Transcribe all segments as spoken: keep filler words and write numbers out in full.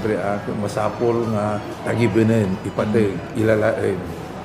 Pre, ah, masapul nga tagibenen, ipateg, ilalaen.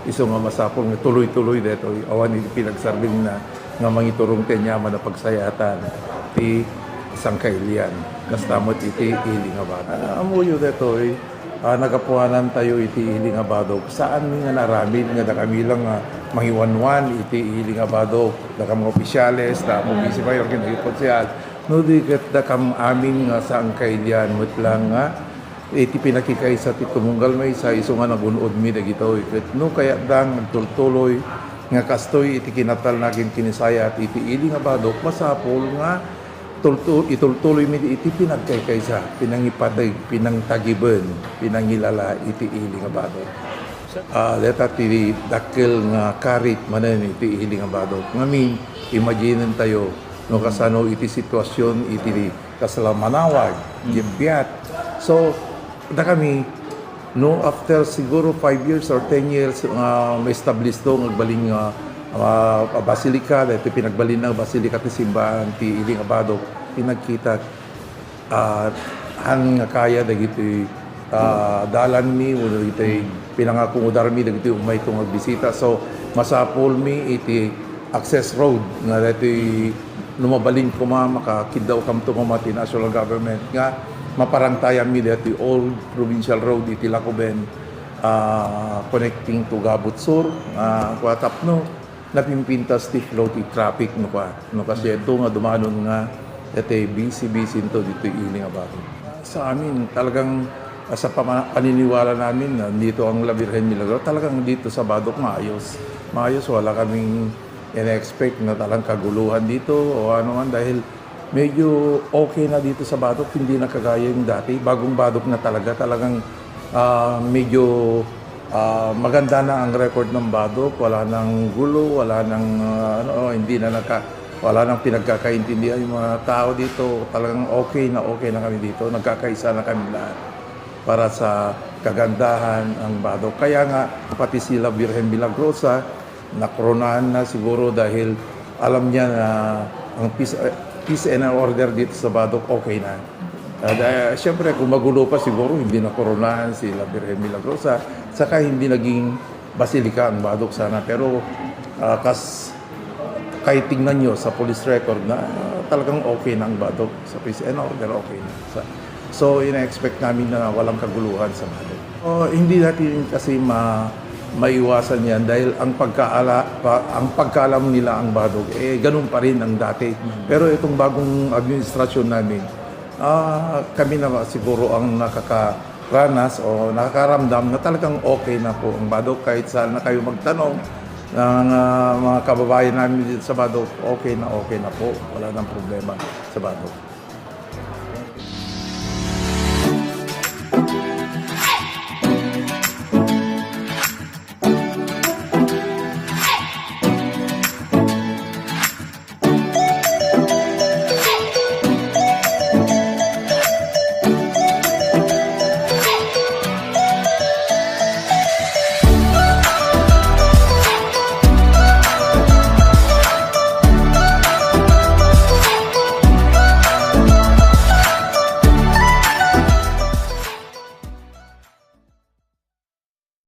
Isu nga masapul nga tuloy-tuloy detoy, awan iti pinagsardengna nga mangiturong ti aniaman a pagsayaatan ti sangkailian. Kasta met iti ili nga badok. Ah, ammoyo detoy, ah, nagapuanantayo iti ili nga badok. Saan mi nga naaramid nga dakami lang nga mangiwanwan iti ili nga badok. Dakam nga opisyales, dakam nga vice mayor, ken dakami konsehal. No di ket dakam amin nga sangkailian met lang nga iti pinakikaysa ti tumunggal maysa, isu nga nagun-odmi dagitoy. Ket no kayatda nga agtultuloy nga kastoy iti kinatalna ken kinisayaat iti ili nga badok, masapul nga tultu-, itultuloymi iti pinagkaykaysa, pinangipateg, pinangtagiben, pinangilala iti ili nga badok. Ah, deta ti dakkel nga karit manen iti ili nga badok. Ngamin, imaginentayo no kasano iti situasion iti kasla Manaoag, Gipiat. So, dakami, no, after siguro five years or ten years nga ma-establish to nga agbalin nga, ah, basilika, daytoy pinagbalinna nga basilika ti simbaan ti ili nga badok, ti nagkita, ah, han nga kaya dagiti, ah, dalanmi wenno dagiti pinangakomodarmi dagiti ummayto nga agbisita. So, masapulmi iti access road nga daytoy no mabalin koma, makakiddaw kamto koma ti national government nga maparangtayanmi daytoy old provincial road iti Lacoben, ah, connecting to Gabut Sur, ah, kua tapno napimpintas ti flow ti traffic, no, kua. No, kasdiay nga dumanon nga, iti busy-busy into dito ili nga badok. Sa amin, talagang, ah, sa pama-, paniniwala namin, ah, dito ang La Virgen Milagro, talagang dito sa badok maayos. Maayos, wala kaming in-expect na talagang kaguluhan dito o ano man, dahil medyo okay na dito sa badok, hindi na kagaya yung dati. Bagong badok na talaga, talagang, ah, medyo, ah, maganda na ang record ng badok. Wala nang gulo, wala nang, ah, ano, hindi na nagka-, wala nang pinagkakaintindihan yung mga tao dito. Talagang okay na okay na kami dito. Nagkakaisa na kami lahat para sa kagandahan ng badok. Kaya nga, pati sila Birhen Milagrosa, nakoronahan na siguro dahil alam niya na ang peace, eh, peace and order dito sa badok, okay na. At, eh, siyempre, kung magulo pa siguro, hindi nakoronahan sila Birhen Milagrosa, saka hindi naging basilika ang badok sana. Pero, ah, kas-, kahit tingnan nyo sa police record na, ah, talagang okay na ang badok. Sa peace and order, okay na. Sa, so, ina-expect namin na walang kaguluhan sa badok. Oh, hindi natin kasi ma-, maiwasan yan dahil ang pagkaala-, pa-, ang pagkaalam nila ang badok, eh, ganun pa rin ang dati. Pero itong bagong administrasyon namin, ah, kami na siguro ang nakakaranas o nakakaramdam na talagang okay na po ang badok. Kahit saan na kayo magtanong ng, ah, mga kababayan namin dito sa badok, okay na okay na po. Wala nang problema sa badok.